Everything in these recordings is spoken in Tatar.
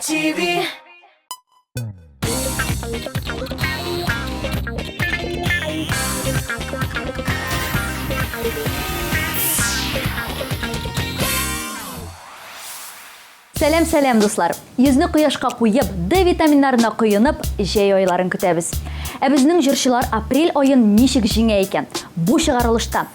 TV. Сәлам, сәлам, дуслар! Йөзне кояшка куеп, Д витаминнарына коенып, җәй айларын көтәбез. Ә безнең җырчылар апрель аен ничек җиңә икән? Бу чыгарылышта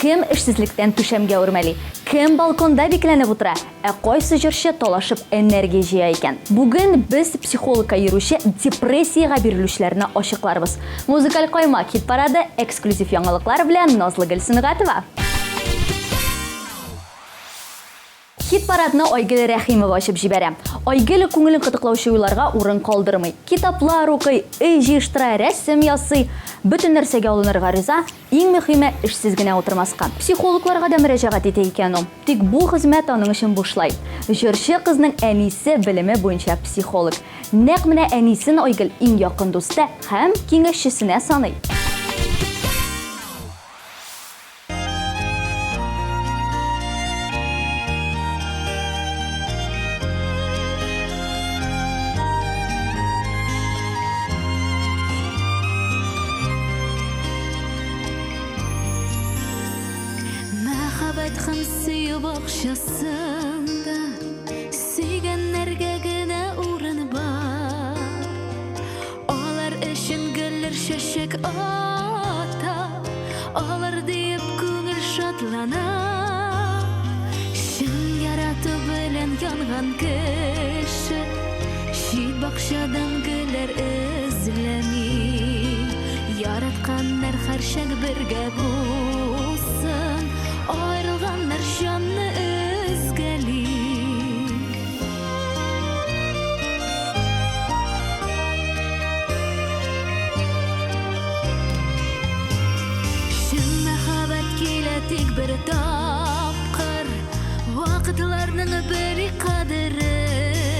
кем эшсезлектән түшәмгә үрмәли, кем балконда бикләнеп утыра, ә кайсы җырчы талашып энергия җыя икән? Бүген без психологка йөрүче депрессиягә бирелүчеләрне ачыкларбыз. Музыкаль каймак хит-парады эксклюзив яңалыклар белән Назлыгөл Сөнгатова. Хит-парадны Айгөл Рәхимова ачып җибәрә. Айгөл күңелен кытыклаучы уйларга урын калдырмый. Китаплар укый, өй җыештыра, рәсем ясый. Бөтен нәрсәгә алынырга риза, иң мөхиме, эшсез генә утырмаска. Психологларга да мөрәҗәгать итә икән ул. Тик бу хезмәт аның өчен бушлай. Җырчы кызның әнисе белеме буенча психолог. Нәкъ менә әнисен Айгөл иң якын дусты һәм киңәшчесенә саный. Мәхәббәт һәм сөю бакчасында Сөйгәннәргә генә урын бар. Алар өчен гөлләр чәчәк ата, Алар диеп күңел шатлана. Чын ярату белән янган кеше Чит бакчадан гөлләр эзләми. Яратканнар һәрчак бергә булсын, Аерылганнар җанны өзгәли. Чын мәхәббәт килә тик бер тапкыр, Вакытларның бели кадерен.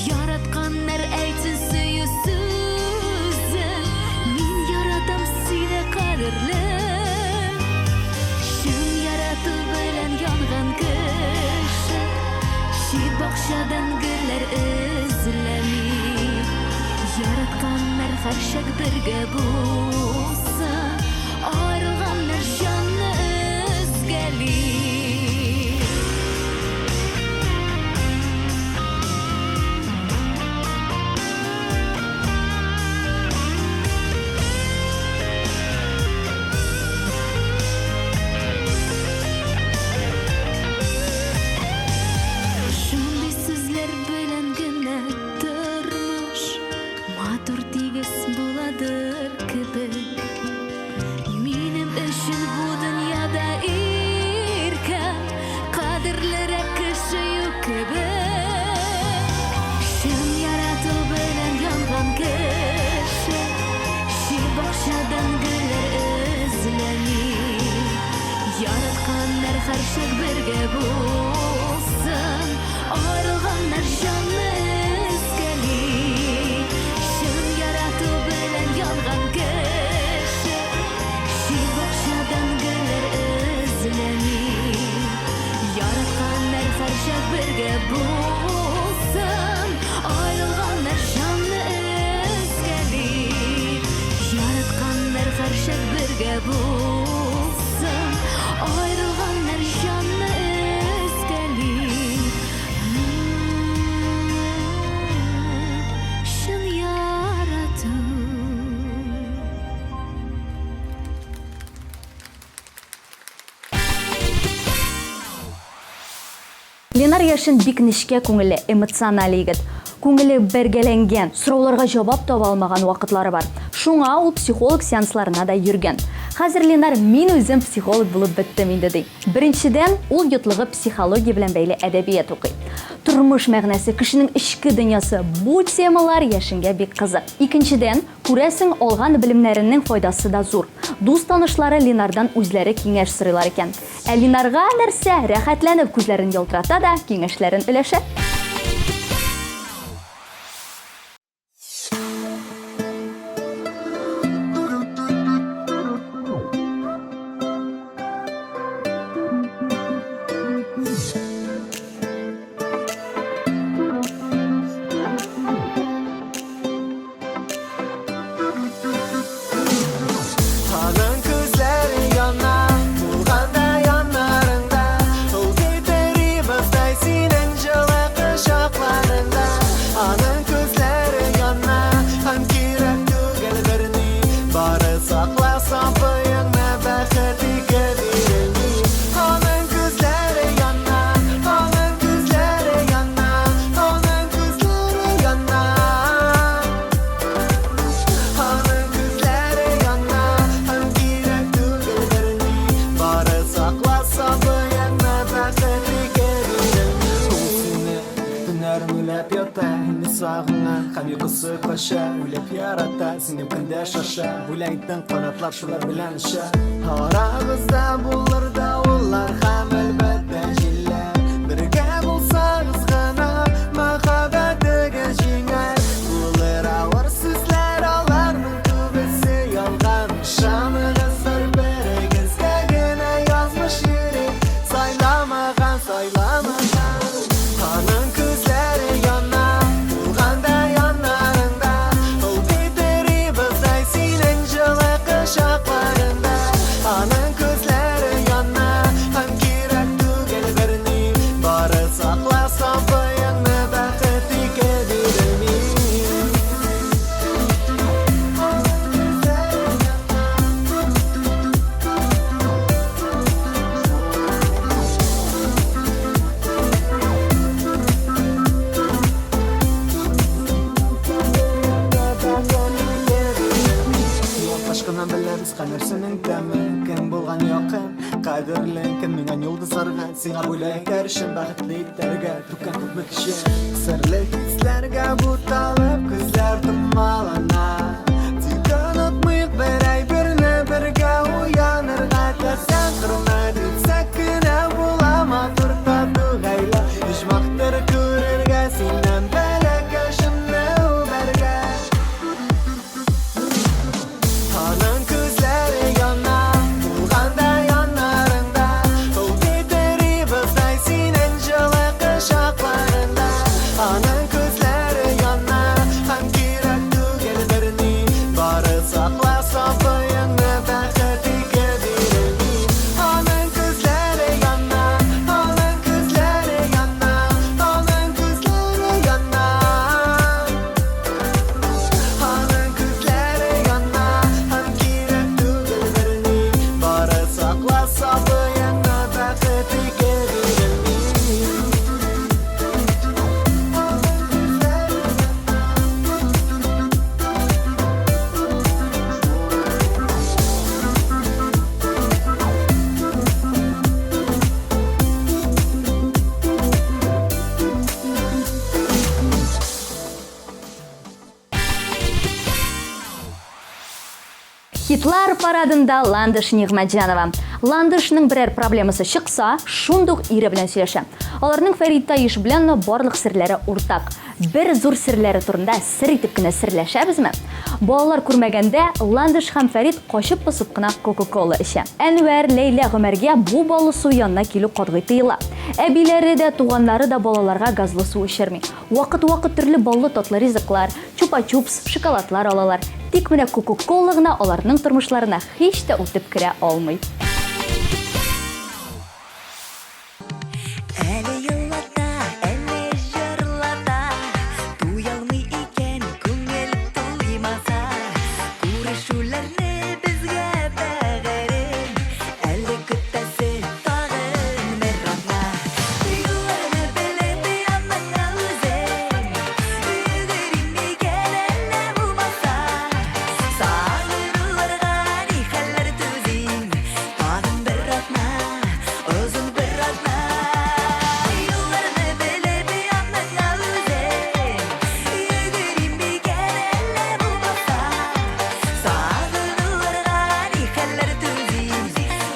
Яратканнар әйтсен сөю сүзен, Мин яратам сине, кадерлем. Чын ярату белән янган кеше Чит бакчадан гөлләр эзләми. Яратканнар һәрчак бергә булсын, Аерылганнар җанны өзгәли. Шундый сүзләр белән генә тормыш матур тигез буладыр кебек. Минем өчен бу дөньяда иркәм, кадерлерәк кеше юк кебек. Чын ярату белән янган кеше чит бакчадан гөлләр эзләми. Яратканнар һәрчак бергә булсын, Аерылганнар җанны өзгәли. Чын ярату белән янган кеше Чит бакчадан гөлләр эзләми. Яратканнар һәрчак бергә булсын, Аерылганнар җанны өзгәли. Яратканнар һәрчак бергә булсын, Аерылганнар җанны өзгәли. Чын ярату. Ленар Яшин бик нечкә күңелле, эмоциональ егет. Күңеле бәргәләнгән, сорауларга җавап таба алмаган вакытлары бар. Шуңа ул психолог сеансларына да йөргән. Хәзер Ленар мин үзем психолог булып беттем инде ди. Беренчедән, ул йотлыгып психология белән бәйле әдәбият укый. Тормыш мәгънәсе, кешенең эчке дөньясы, бу темалар Яшингә бик кызык. Икенчедән, күрәсең, алган белемнәренең файдасы да зур. Дус-танышлары Ленардан үзләре киңәш сорыйлар икән. Ә Линарга нәрсә, рәхәтләнеп күзләрен ялтырата да, киңәшләрен өләшә. Төннәрен уйлап ята, инде сагына Һәм йокысы кача, үлеп ярата Синең көндә шаша, бүләк иттең канатлар шулар белән оча Арагызда булыр давыллар һәм әлбәттә җилләр Бергә булсагыз гына мәхәббәтегез җиңәр Булыр авыр сүзләр, аларның күбесе ялган Ышаныгыз бер-берегезгә генә язмыш йөри Сайламаган, сайламаган Аның күзләре яна, булганда яннарыңда Ул бит эри боздай синең җылы кочакларыңда Аның күзләре яна, һәм кирәк түгел берни Бары сакла сабыеңны бәхет ике бирелми Юлташкыннан беләбез кадерсенең тәме Кем булган якын, кадерле Кем миңа йолдызларга Сиңа бүләк итәр өчен бәхетле итәргә Түккән күпме кеше Серле хисләргә буталып күзләр томалана Тик онытмыйк бер әйберне бергә уянырга Теләсәң хөрмәт итсәк кенә була матур тату гаилә Оҗмахтыр күрергә синнән бәләкәчемне үбәргә Аның күзләре яна, булганда яннарыңда Ул бит эри боздай синең җылы кочакларыңда Аның күзләре яна, һәм кирәк түгел берни Бары сакла сабыеңны бәхет ике бирелми Аның күзләре яна, аның күзләре яна, аның күзләре яна Аның күзләре яна, һәм кирәк түгел берни Бары сакла сабыеңны бәхет ике бирелми Хитлар парадында Ландыш Нигъмәтҗанова. Ландышның берәр проблемасы чыкса, шундук ире белән сөйләшә. Аларның Фәрит Таиш белән барлык серләре уртак. Бер зур серләре турында сер итеп кенә серләшәбезме? Балалар күрмәгәндә, Ландыш һәм Фәрит качып-посып кына Кока-кола эчә. Әнвәр, Ләйлә, Гомәргә бу баллы су янына килү катгый тыела. Әбиләре дә, туганнары да балаларга газлы су эчерми. Вакыт-вакыт төрле баллы татлы ризыклар, чупа-чупс, шоколадлар алалар. Тик менә Кока-кола гына аларның тормышларына һич тә үтеп керә алмый. Әле елата, әле җырлата, Туялмый икән күңел туймаса. Күрешүләрне безгә бәгырем, Әле көтәсе тагын бер атна. Юлларны белеп яныңа үзем, Йөгерим микән әллә булмаса. Сагынуларга ни хәлләр түзим, Тагын бер атна, озын бер атна. Юлларны белеп яныңа үзем, Йөгерим микән әллә булмаса. Сагынуларга ни хәлләр түзим,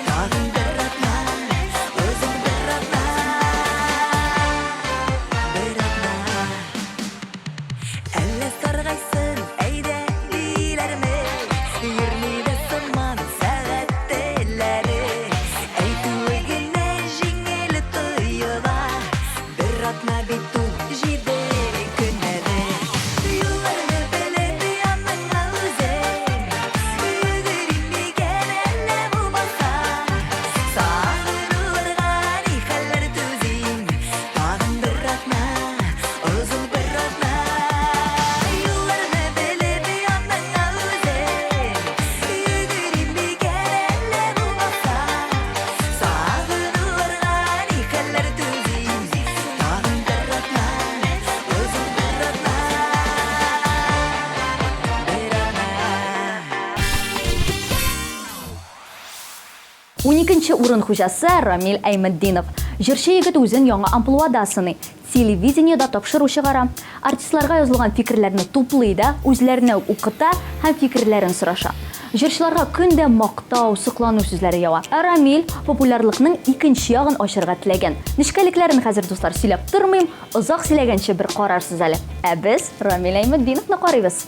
Тагын бер атна, озын бер атна. Бер атна. Әллә саргайсын, әйдә, диләрме? Йөрми дә сыман сәгать телләре. Әйтүе генә җиңел тоела. Бер атна бит ул җиде көн әле. Юлларны белеп яныңа үзем. Йөгерим микән әллә булмаса? Сагынуларга ни хәлләр түзим? Тагын бер атна, озын бер атна. Юлларны белеп яныңа үзем. Йөгерим микән әллә булмаса? Сагынуларга ни хәлләр түзим? Тагын бер атна, озын бер атна. Бер атна. Уникенче урын хуҗасы Рамил Әйметдинов. Җырчы егет үзен яңа амплуада сыный. телевидениедә тапшыру чыгара. Артистларга язылган фикерләрне туплый да, үзләренә үк укыта һәм фикерләрен сораша. Җырчыларга көн дә мактау, соклану сүзләре ява. Ә Рамил популярлыкның икенче ягын ачарга теләгән. Нечкәлекләрен хәзер, дуслар, сөйләп тормыйм, озак сөйләгәнче бер карарсыз әле. Ә без Рамил Әйметдиновны карыйбыз.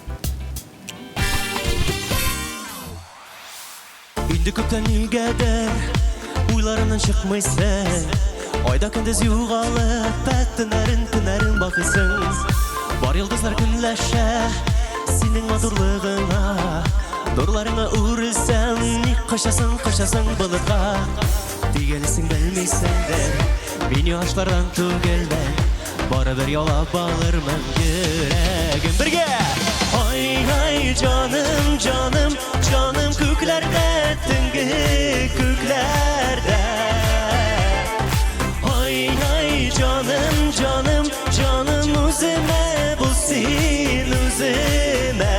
Инде күптән нигәдер уйларымнан чыкмыйсың. Айда көндез югалып, ә төннәрен, төннәрен бакыйсың. Бар йолдызлар көнләшә синең матурлыгыңа. Нурларыңа үрелсәм, ник качасың, качасың болытка? Тик әле син белмисеңдер, мин яшлардан түгелмен. Барыбер ялап алырмын йөрәгем. Бергә! Ай-ай, җаным, җаным, җаным күкләрдә, төнге күкләрдә. Ай-ай, җаным, җаным, җаным үземә бул син үземә.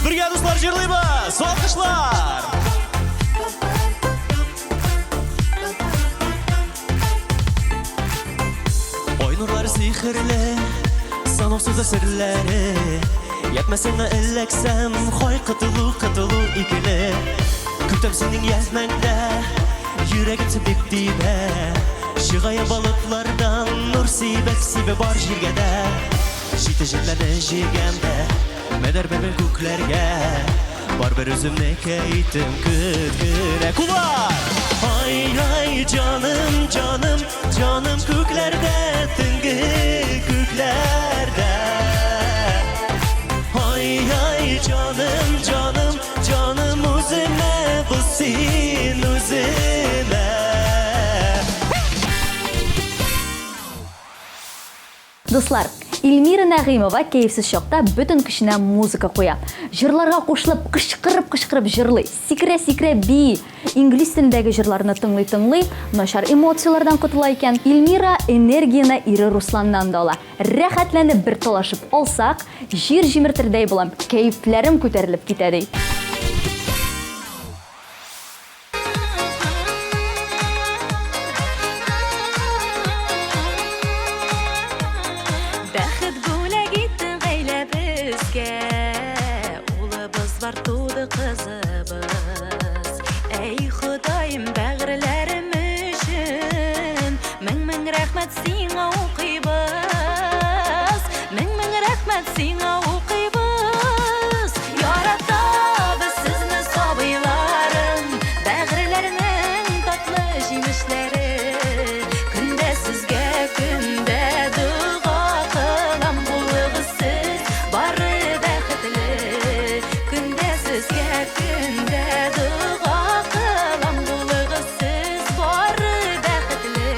Бергә, дуслар, җырлыйбыз! Алкышлар! Ай нурлары сихерле, санаусыз серләре. Ятмәсеңә эләксәм, хай кытылу, кытылу икеле. Көтәм синең язмәңдә, йөрәгем син дип тибә. Чыгая балыклардан нур сибә, сибә бар җиргә дә. Җите җилләрне җигәм дә, Менәр бермен күкләргә. Бар бер үземнеке итем көт кенә. Куллар! Ай-ай, җаным, җаным, җаным күкләрдә, төнге күкләрдә. Ай-ай, җаным, җаным, җаным үземә бул син үземә. Дуслар, Эльмира Нәгыймова кәефсез чакта бөтен көченә музыка куя. Җырларга кушылып, кычкырып-кычкырып җырлый, сикерә-сикерә бии. Инглиз телендәге җырларны тыңлый-тыңлый, начар эмоцияләрдән котыла икән. Эльмира энергияне ире Русланнан да ала. Рәхәтләнеп бер талашып алсак, җир җимертердәй булам, кәефләрем күтәрелеп китә, ди. Бәхет бүләк иттең гаиләбезгә, Улыбыз бар, туды кызыбыз. Әй, Ходаем, бәгырьләрем өчен Мең-мең рәхмәт сиңа укыйбыз. Мең-мең рәхмәт сиңа укыйбыз. Яратабыз сезне, сабыйларым, Бәгырьләрнең татлы җимешләре. Көндә сезгә, көндә дога кылам, Булыгыз сез бары бәхетле. Көндә сезгә, көндә дога кылам, Булыгыз сез бары бәхетле.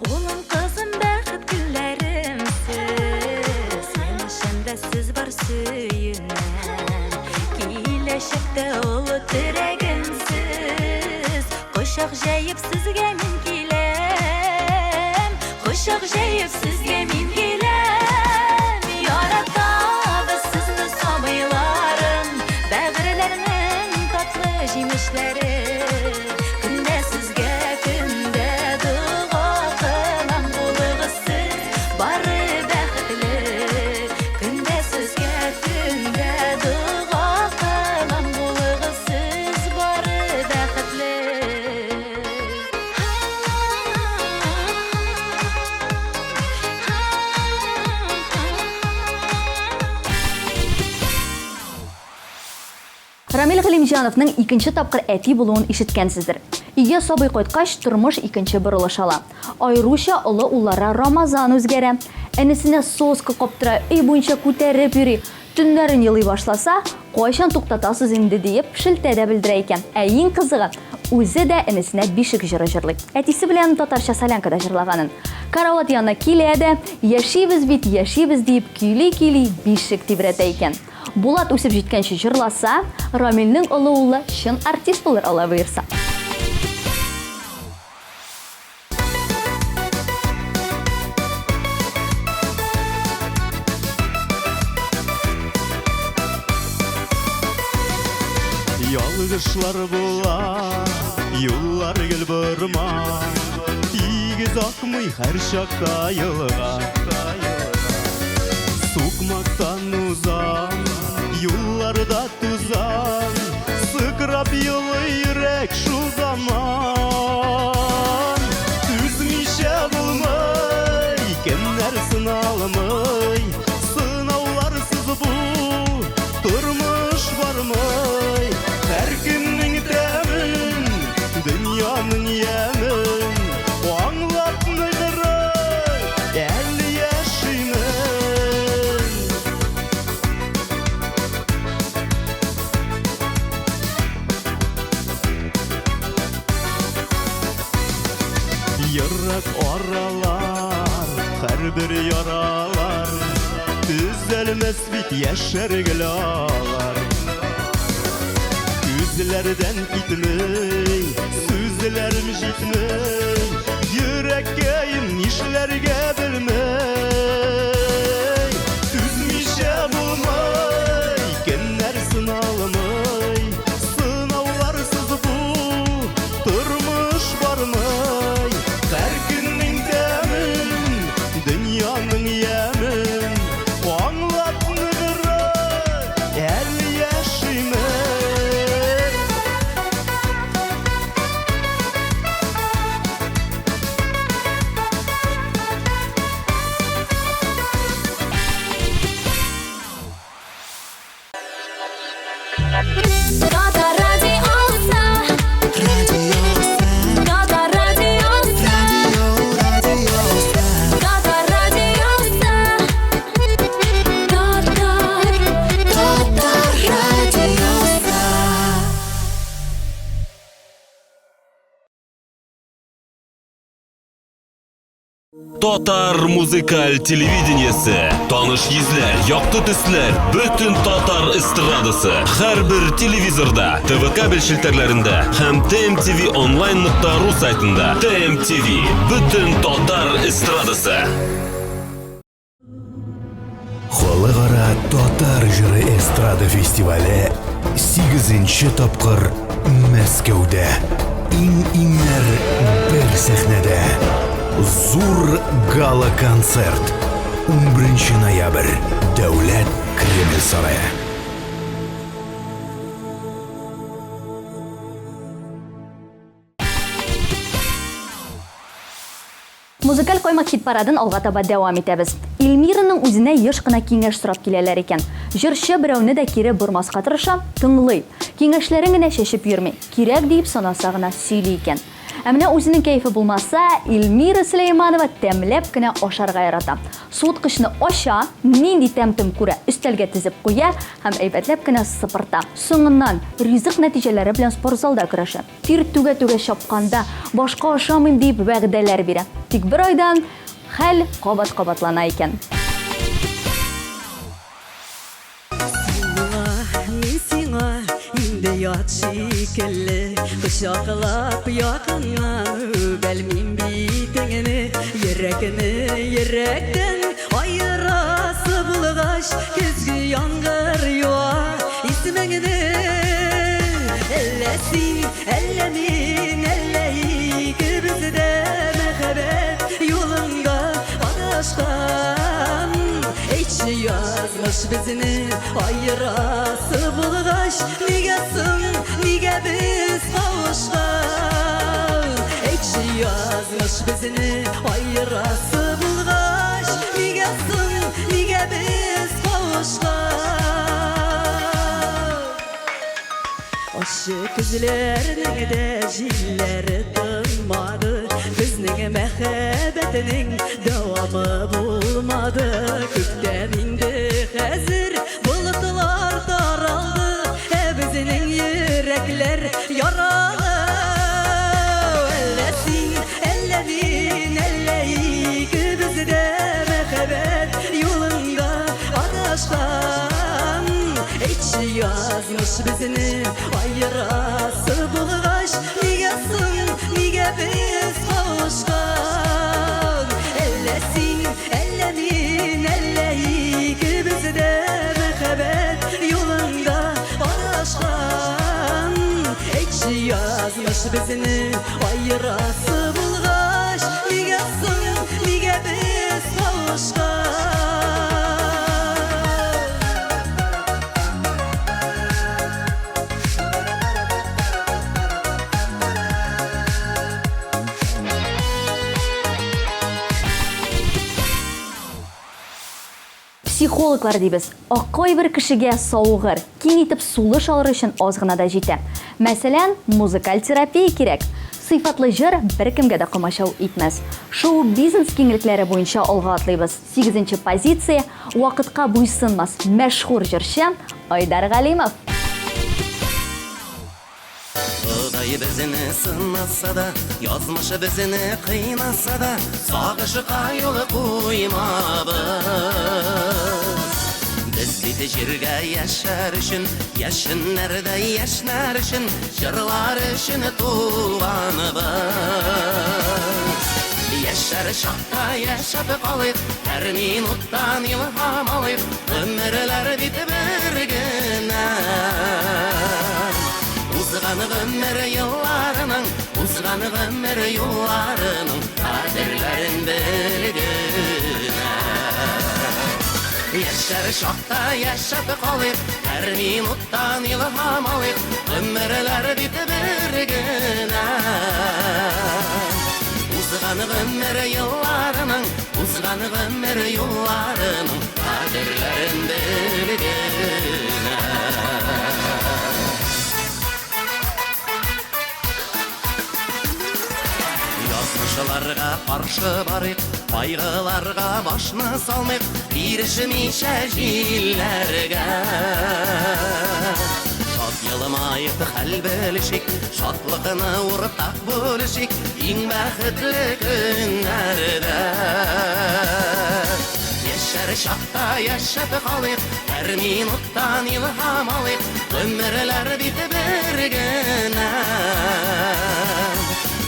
Улым, кызым, бәхет гөлләрем сез, Янәшәмдә сез бар сөенәм. Киләчәктә олы терәгем сез, Кочак җәеп сезгә мин киләм. Кочак җәеп сезгә мин киләм. Яратабыз сезне, сабыйларым, Бәгырьләрнең татлы җимешләре. Көндә сезгә, көндә дога кылам, Булыгыз сез бары бәхетле. Көндә сезгә, көндә дога кылам, Булыгыз сез бары бәхетле. Рамил Галимҗановның икенче тапкыр әти булуын ишеткәнсездер. Өйгә сабый кайткач, тормыш икенче борылыш ала. Аеруча олы уллары Рамазан үзгәрә. Энесенә соска каптыра, өй буенча күтәреп йөри. Төннәрен елый башласа, кайчан туктатасыз инде диеп, шелтә дә белдерә икән. Ә иң кызыгы, үзе дә энесенә бишек җыры җырлый. Әтисе белән татарча солянка да җырлаганын. Карават янына килә дә, яшибез бит, яшибез диеп көйли-көйли бишек тибрәтә икән. Булат үсеп җиткәнче җырласа, Рамилнең олы улы чын артист булыр, Алла боерса. Узышлар була, юллар гел борма, Тигез акмый һәр чакта елга. Сукмактан узам, юлларда тузан, Сыкрап елый йөрәк шул заман. Түзмичә булмый, кемнәр сыналмый, Сынауларсыз бу тормыш бармый. Һәркемнең тәмен, дөньяның ямен Аңлап ныграк әле яшимен. Ерак аралар, һәрбер яралар Төзәлмәс бит яшәр гел алар. Күзләрдән китмей, сүзләрем җитмей, Йөрәккәем нишләргә белмей. Түзмичә булмый, кемнәр сыналмый, Сынауларсыз бу тормыш бармый. Һәр көннең тәмен, дөньяның ямен Аңлап ныграк әле яшимен. Татар радиосы. Татар радиосы. Татар радиосы. Татар, Татар радиосы. Татар музыкаль телевидениесе. Таныш йөзләр, якты төсләр, бөтен татар эстрадасы. Һәрбер телевизорда, ТВ кабель челтәрләрендә һәм TMTV онлайн.ру сайтында. TMTV, бөтен татар эстрадасы. Халыкара татар җыры эстрада фестивале 8 тапкыр Мәскәүдә. Иң-иңнәр бер сәхнәдә. Зур гала-концерт. 11 ноябрь. Дәүләт Кремль сарае. Музыкаль каймак хит-парадын алга таба дәвам итәбез. Эльмираның үзенә еш кына киңәш сорап киләләр икән. Җырчы берәүне дә кире бормаска тырыша, тыңлый. Киңәшләрен генә чәчеп йөрми, кирәк диеп санаса гына сөйли икән. Ә менә үзенең кәефе булмаса, Эльмира Сөләйманова тәмләп кенә ашарга ярата. Суыткычны ача, нинди тәм-том күрә, өстәлгә тезеп куя һәм әйбәтләп кенә сыпырта. Соңыннан ризык нәтиҗәләре белән спортзалда көрәшә. Тир түгә-түгә чапканда, башка ашамыйм диеп вәгъдәләр бирә. Тик бер айдан хәл кабат кабатлана икән. Син миңа, мин сиңа, инде ят шикелле. Кочаклап якыннан үбәлмим битеңне. Йөрәкне йөрәктән аерасы булгач, көзге яңгыр юа исемеңне. Әллә син, әллә мин, әллә икебез дә мәхәббәт юлында адашкан. Әйтче, язмыш безне аерасы булгач, нигә соң, нигә без кавышкан? Әйтче, язмыш безне аерасы булгач, нигә соң, нигә без кавышкан? Ачы көзләрнең дә җилләре тынмады, безнең мәхәббәтнең дәвамы булмады. Күптән инде хәзер болытлар таралды, ә безнең йөрәкләр яралы. Әллә син, әллә мин, әллә икебез дә мәхәббәт юлында адашкан. Әйтче, язмыш безне аерасы булгач, нигә соң, нигә без кавышкан? Әллә син, әллә мин, әллә икебез дә мәхәббәт юлында адашкан. Безне аерасы булгач, нигә соң, нигә без кавышкан? Психологлар дибез. Ә кайбер кешегә савыгыр, киң итеп сулыш алыр өчен аз гына да җитә. Мәсәлән, музыкаль терапия кирәк. Сыйфатлы җыр беркемгә дә комачау итмәс. Шоу-бизнес киңлекләре буенча алга атлыйбыз. Сигезенче позиция, вакытка буйсынмас мәшһүр җырчы Айдар Галимов. Ходай безне сынаса да, язмыш безне кыйнаса да, сагышка юл куймабыз. Без бит җиргә яшәр өчен, яшеннәрдә яшьнәр өчен, җырлар өчен туганбыз. Яшәр чакта яшәп калыйк, һәр минуттан илһам алыйк, гомерләр бит бер генә. Узган гомер елларының, узган гомер юлларының кадерләрен бел генә. Яшәр чакта яшәп калыйк, һәр минуттан илһам алыйк, гомерләр бит бер генә. Узган гомер елларының, узган гомер юлларының кадерләрен бел генә. Язмышларга каршы барыйк, кайгыларга башны салмыйк, бирешмичә җилләргә. Шат елмаеп хәл белешик, шатлыкны уртак бүлешик, иң бәхетле көннәрдә. Яшәр чакта яшәп калыйк, һәр минуттан илһам алыйк, гомерләр бит бер генә.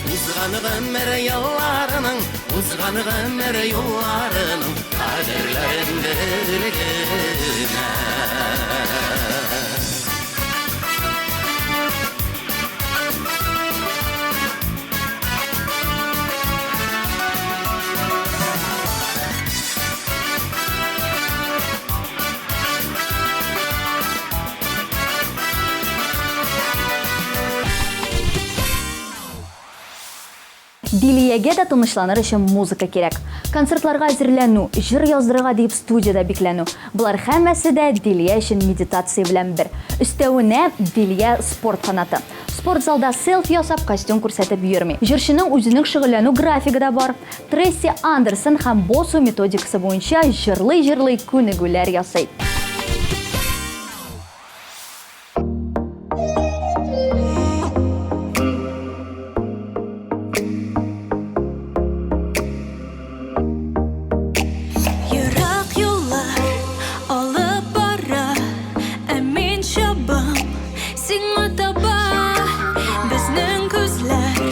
Узган гомер елларының, узган гомер юлларының кадерләрен бел генә. Дилиягә дә тынычланыр өчен музыка кирәк. Концертларга әзерләнү, җыр яздырырга диеп студиядә бикләнү, болар һәммәсе дә Дилия өчен медитация белән бер. Өстәвенә, Дилия спорт фанаты. Спортзалда селфи ясап, костюм күрсәтеп йөрми. Җырчының үзенең шөгыльләнү графигы да бар. Трейси Андерсон һәм Босу методикасы буенча җырлый-җырлый күнегүләр ясый. Ерак юллар алып бара, ә мин чабам сиңа таба. Безнең күзләр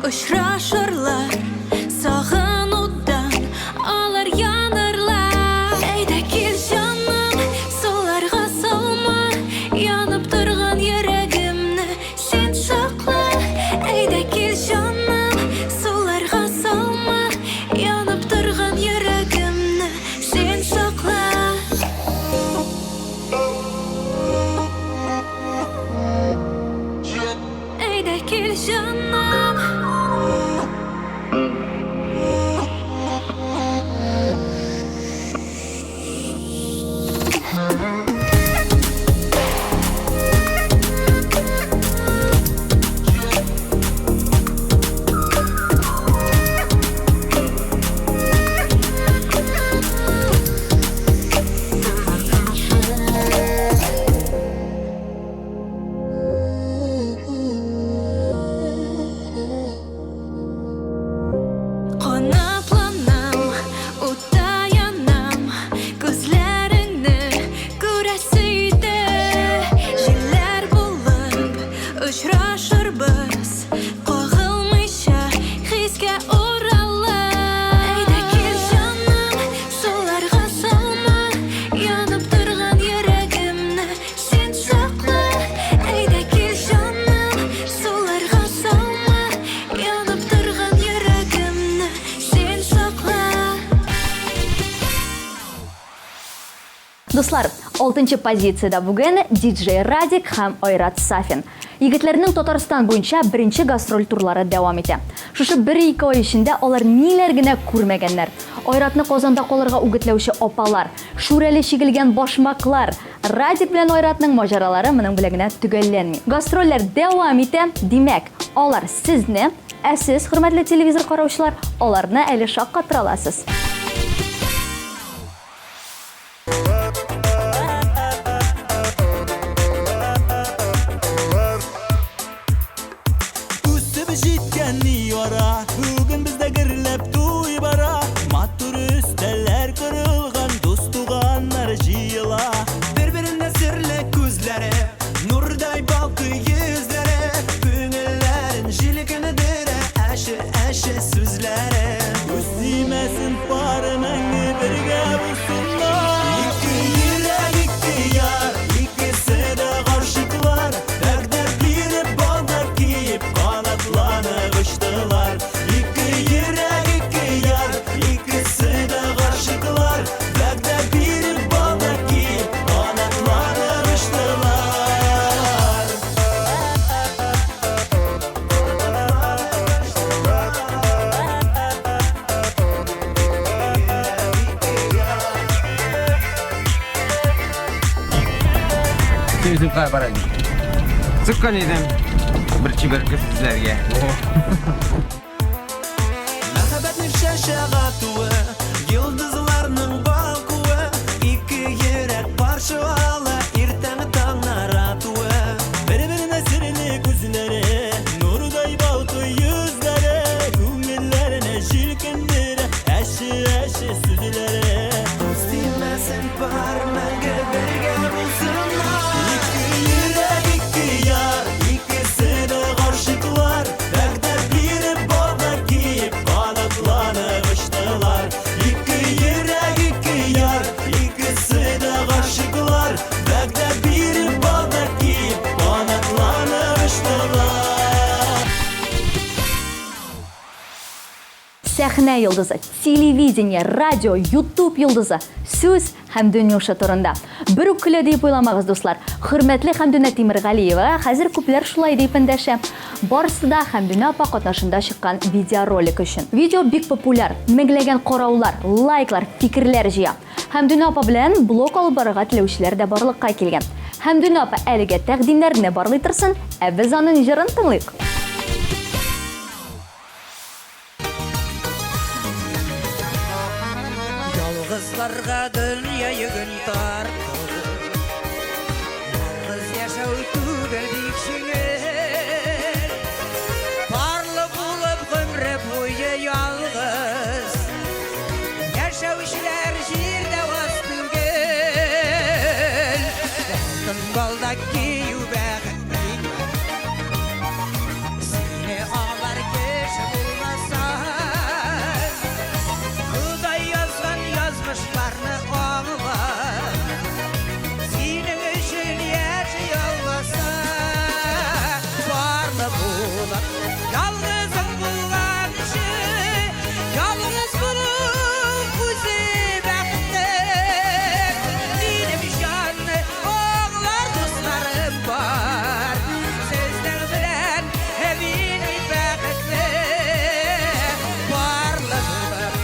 очрашырлар, сагынудан алар янырлар. Әйдә кил, җаным, суларга салма, янып торган йөрәгемне син сакла. Әйдә кил, җаным, суларга салма, янып торган йөрәгемне син сакла. Әйдә кил, җаным. Канатланам, утта янам, күзләреңне күрәсе иде. Җилләр булып очрашырбыз, кагылмыйча хискә уралып. Әйдә кил, җаным, суларга салма, янып торган йөрәгемне син сакла. Әйдә кил, җаным, суларга салма. Дуслар, алтынчы позициядә бүген диджей Радик һәм Айрат Сафин. Егетләрнең Татарстан буенча беренче гастроль турлары дәвам итә. Шушы бер-ике ай эчендә алар ниләр генә күрмәгәннәр. Айратны Казанда калырга үгетләүче апалар, шүрәле чигелгән башмаклар, Радик белән Айратның маҗаралары моның белән генә төгәлләнми. Гастрольләр дәвам итә, димәк, алар сезне, ә сез, хөрмәтле телевизор караучылар, аларны әле шаккатыра аласыз. Үсеп җиткән ни ара, бүген бездә гөрләп туй бара. Матур өстәлләр корылган, дус-туганнар җыела. Бер-беренә серле күзләре, нурдай балкый йөзләре, күңелләрен җилкендерә әче-әче сүзләре. Күз тимәсен пары мәңге бергә булсыннар. Ике йөрәк, ике яр, икесе дә гашыйклар. Вәгъдә биреп, балдак киеп, канатланып очтылар. Ике йөрәк, ике яр, икесе дә гашыйклар. Вәгъдә биреп, балдак киеп, канатланып очтылар. Үзем кая бара идем? Чыккан идем. Бер чибәр кыз эзләргә. Мәхәббәтнең чәчәк атуы, йолдызларның балкуы, ике йөрәк пар чуала, иртәнге таңнар атуы. Бер-беренә серле күзләре, нурдай балкый йөзләре, күңелләрне җилкендерә әче-әче сүзләре. Күз тимәсен пар мәңге бергә булсыннар. Ике йөрәк, ике яр, икесе дә гашыйклар. Вәгъдә биреп, балдак киеп, канатланып очтылар. Ике йөрәк, ике яр, икесе дә гашыйклар. Вәгъдә биреп, балдак киеп, канатланып очтылар. Сәхнә йолдызы, телевидение, радио, YouTube йолдызы, сүз Хәмдүнюша турында. Бер үк көлә диеп уйламагыз, дуслар. Хөрмәтле Хәмдүнә Тимергалиева, хәзер күпләр шулай диеп эндәшә. Барысы да Хәмдүнә апа катнашында чыккан видеоролик өчен. Видео бик популяр, меңләгән караулар, лайклар, фикерләр җыя. Хәмдүнә апа белән блог алып барырга теләүчеләр дә барлыкка килгән. Хәмдүнә апа әлегә тәкъдимнәрне барлый торсын, ә без аның җырын тыңлыйк. Ялгызларга дөнья йөген тарту, Ялгыз яшәү түгел бик җиңел. Парлы булып гомре буе ялгыз Яшәүчеләр җирдә аз түгел. Алтын балдак кию бәхет микән? Сине аңлар кеше булмаса, Ходай язган язмышларны аңла. Синең өчен яши алмаса, Барлы булып, ялгызың булганчы, Ялгыз булу үзе бәхеттер. Минем җанны аңлар дусларым бар. Сезнең белән мин бит бәхетле. Барлы булып,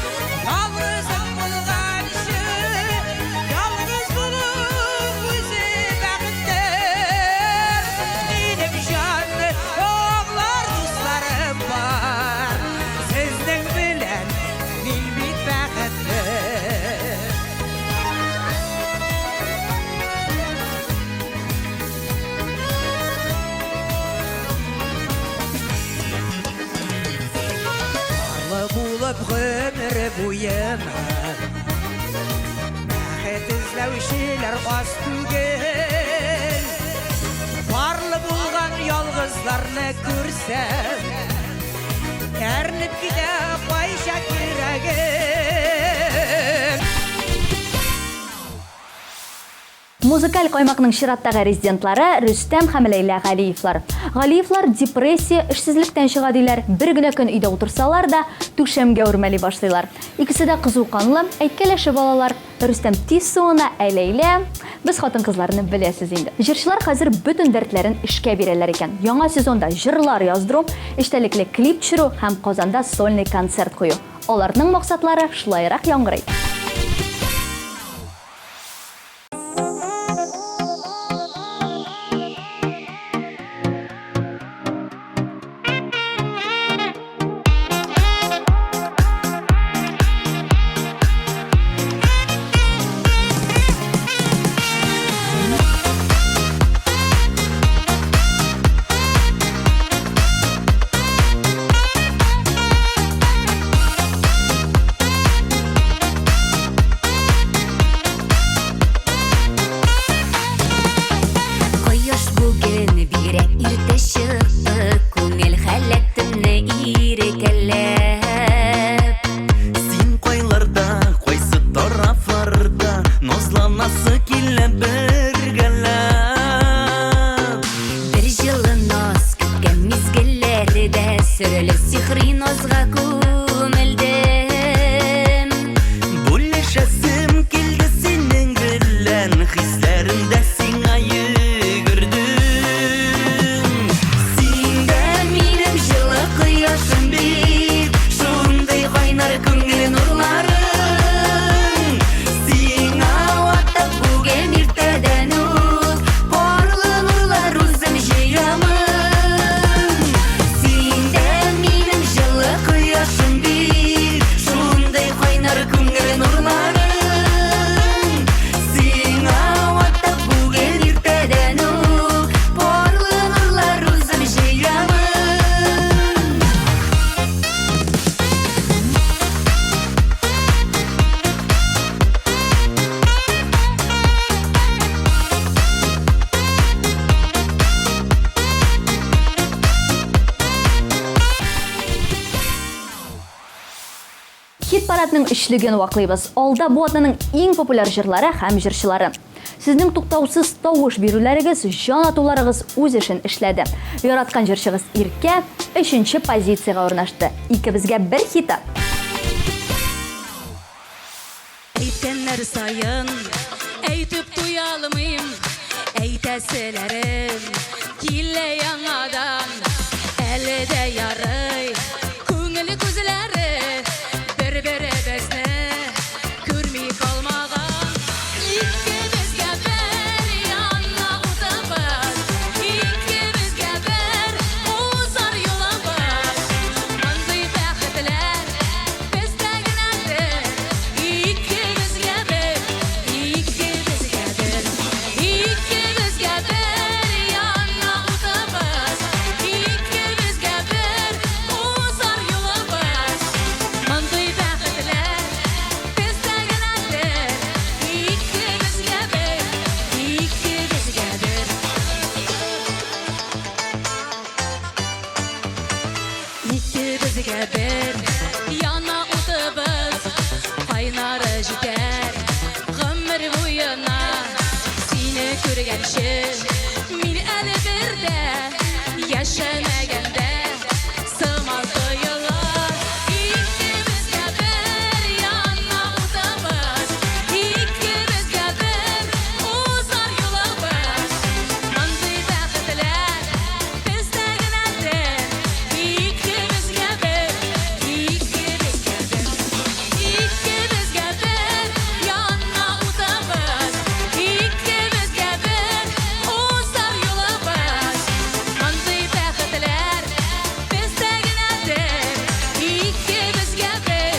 ялгызың булганчы, Ялгыз булу үзе бәхеттер. Минем җанны аңлар дусларым бар. Сезнең белән мин бит бәхетле. Парлы булып гомер буена Бәхет эзләүчеләр аз түгел. Парлы булган ялгызларны күрсәм, Әрнеп китә кайчак йөрәгем. Музыкаль каймакның чираттагы резидентлары Рөстәм һәм Ләйлә Галиевлар. Галиевлар депрессия, эшсезлектән чыга диләр. Бер генә көн өйдә утырсалар да, түшәмгә үрмәли башлыйлар. Икесе дә кызу канлы, әйткәләшеп алалар. Рөстәм тиз суына, ә Ләйлә... Без хатын-кызларны беләсез инде. Җырчылар хәзер бөтен дәртләрен эшкә бирәләр икән. Яңа сезонда җырлар яздыру, эчтәлекле клип төшерү һәм Казанда сольный концерт кую. Аларның максатлары шулайрак яңгырый. Кояш бүген бигрәк иртә чыкты, күңел халәтемне иркәләп. Син кайларда, кайсы тарафларда Назланасы килә бергәләп. Бер җылы наз көткән мизгелләрдә Сөрелеп сихри назга күмелдем. Бүлешәсем килде синең белән Хисләремдә сиңа йөгердем. Син дә минем җылы кояшым бит, Шундый кайнар күңел нурларың. Сиңа атап бүген иртәдән үк Парлы нурлар үзем җыямын. Син дә минем җылы кояшым бит, Шундый кайнар күңел нурларың. Сиңа атап бүген иртәдән үк Парлы нурлар үзем җыямын. Хит-парадның өчлеген ваклыйбыз. Алда бу атнаның иң популяр җырлары һәм җырчылары. Сезнең туктаусыз тавыш бирүләрегез, җан атуларыгыз үз эшен эшләде. Яраткан җырчыгыз Иркә өченче позициягә урнашты. Икебезгә бер хиты. Әйткәннәр саен әйтеп туя алмыйм, әйтәселәрем килә яңадан. Әле дә ярый, күңел күзләре бер-беребезне күрми калмаган. Икебезгә бер яна утыбыз, икебезгә бер узар юлыбыз. Мондый бәхетләр бездә генәдер. Икебезгә бер, икебезгә бер, икебезгә бер яна утыбыз, икебезгә бер узар юлыбыз. Мондый бәхетләр бездә генәдер. Икебезгә бер, икебезгә бер. Икебезгә бер яна утыбыз, кайнары җитәр гомер буена. Сине күргәнче мин әле бер дә яшәмәгәндә сыман тоела. Икебезгә бер яна утыбыз, икебезгә бер узар юлыбыз. Мондый бәхетләр бездә генәдер. Икебезгә бер, икебезгә бер, икебезгә бер яна утыбыз, икебезгә бер узар юлыбыз. Мондый бәхетләр бездә генәдер. Икебезгә бер,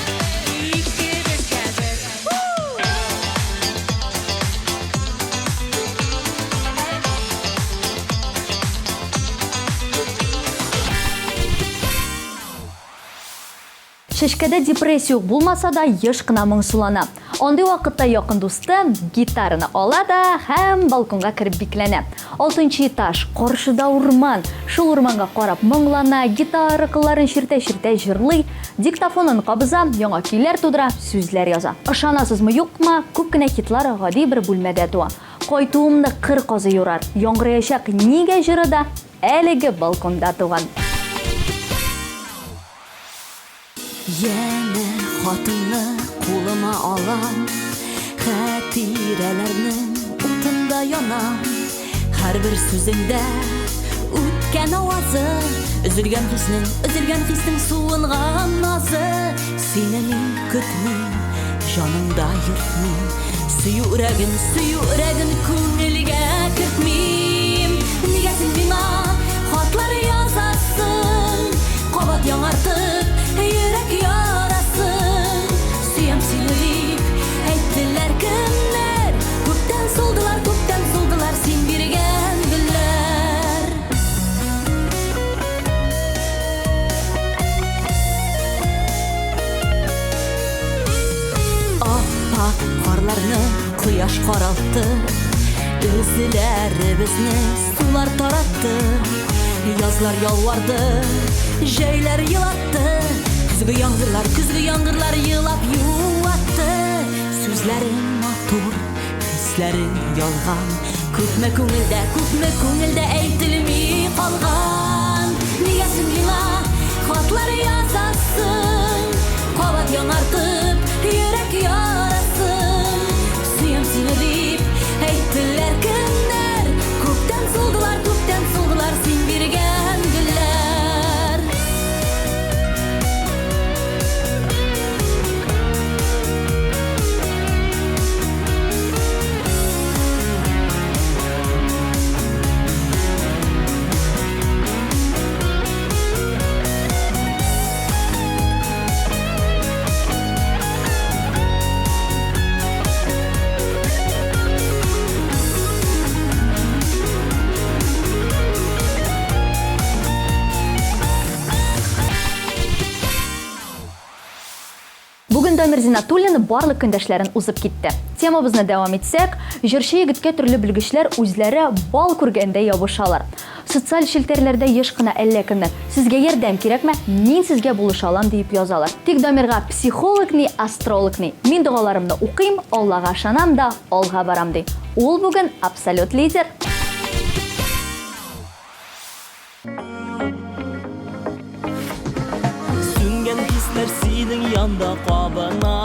икебезгә бер. Чәчкәдә депрессия ук булмаса да, еш кына моңсулана. Андый вакытта якын дусты гитараны ала да һәм балконга кереп бикләнә. Алтынчы этаж, каршыда урман. Шул урманга карап моңлана, гитара кылларын чиртә-чиртә җырлый, диктофонын кабыза, яңа көйләр тудыра, сүзләр яза. Ышанасызмы, юкмы, күп кенә хитлар гади бер бүлмәдә туа. Кайтуымны кыр казы юрар, яңгыраячак Нигә җыры да әлеге балконда туган. Янә хатыңны кулыма алам, Хатирәләрнең утында янам. Һәрбер сүзеңдә үткән авазы, Өзелгән хиснең, өзелгән хиснең суынган назы. Сине мин көтмим, җанымда йөртмим, Сөю өрәген, сөю өрәген күңелгә кертмим. Нигә син миңа хатлар язасың, Кабат яңартып йөрәк ярасын? Сөям сине дип әйттеләр кемнәр? Күптән сулдылар, күптән сулдылар син биргән гөлләр. Ап-ак карларны кояш каралтты, Өзеләребезне сулар таратты. Язлар ялварды, җәйләр елатты, Көзге яңгырлар, көзге яңгырлар елап юатты. Сүзләрең матур, хисләрең ялган, Күпме күңелдә, күпме күңелдә әйтелми калган. Нигә син миңа хатлар язасың, Кабат яңартып йөрәк ярасын? Сөям сине дип әйттеләр кемнәр? Күптән сулдылар, күптән сулдылар син биргән гөлләр. Бүген Дамир Зиннатуллин барлык көндәшләрен узып китте. Темабызны дәвам итсәк, җырчы егеткә төрле белгечләр үзләре бал күргәндәй ябышалар. Социаль челтәрләрдә еш кына әллә кемнәр, Сезгә ярдәм кирәкме? Мин сезгә булыша алам, диеп язалар. Тик Дамирга психолог ни, астролог ни. Мин догаларымны укыйм, Аллага ышанам да, алга барам, ди. Ул бүген абсолют лидер. Сүнгән хисләр синең янда кабына,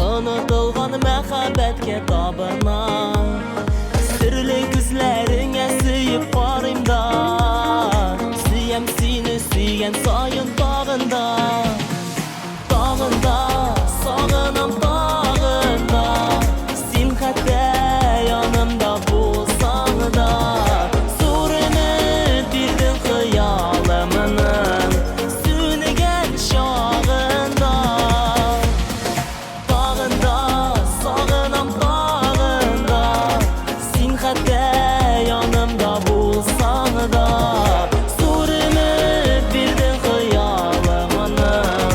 Онытылган мәхәббәткә табына. Серле күзләреңә сөеп карыйм да, Сөям сине сөйгән саен тагын да. Тагын да сагынам тагын да, Син хәтта янымда булсаң да. Зур өмет бирдең хыялымның Сүнгән чагында. Тагын да сагынам тагын да, Син хәтта янымда булсаң да. Зур өмет бирдең хыялымның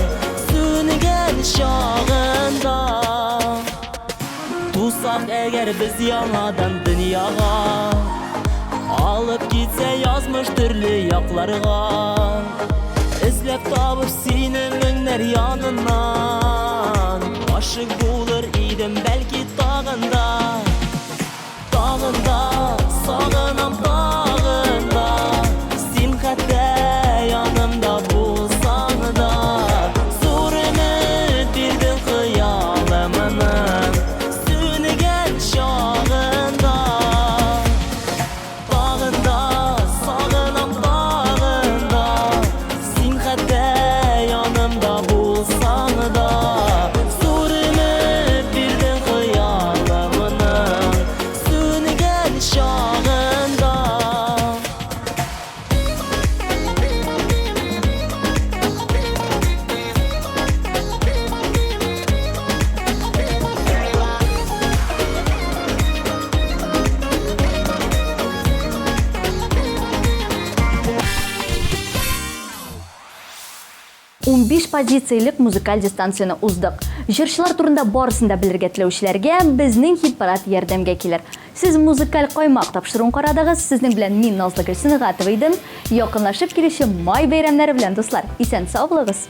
Сүнгән чагында. Тусак әгәр без яңадан дөньяга, Алып китсә язмыш төрле якларга, Эзләп табып сине меңнәр яныннан, Гашыйк булыр идем бәлки тагын да. Тагын да сагынам тагын да, Син хәтта янымда булсаң да. Зур өмет бирдең хыялымның Сүнгән чагында. Тагын да сагынам тагын да, Син хәтта янымда булсаң да. Зур өмет бирдең хыялымның Сүнгән чагында. 15 позициялек музыкаль дистанцияне уздык. Җырчылар турында барысын да белергә теләүчеләргә безнең хит-парад ярдәмгә килер. Сез Музыкаль каймак тапшыруын карадыгыз. Сезнең белән мин Назлыгөл Сөнгатова идем. Якынлашып килүче май бәйрәмнәре белән, дуслар! Исән-сау булыгыз!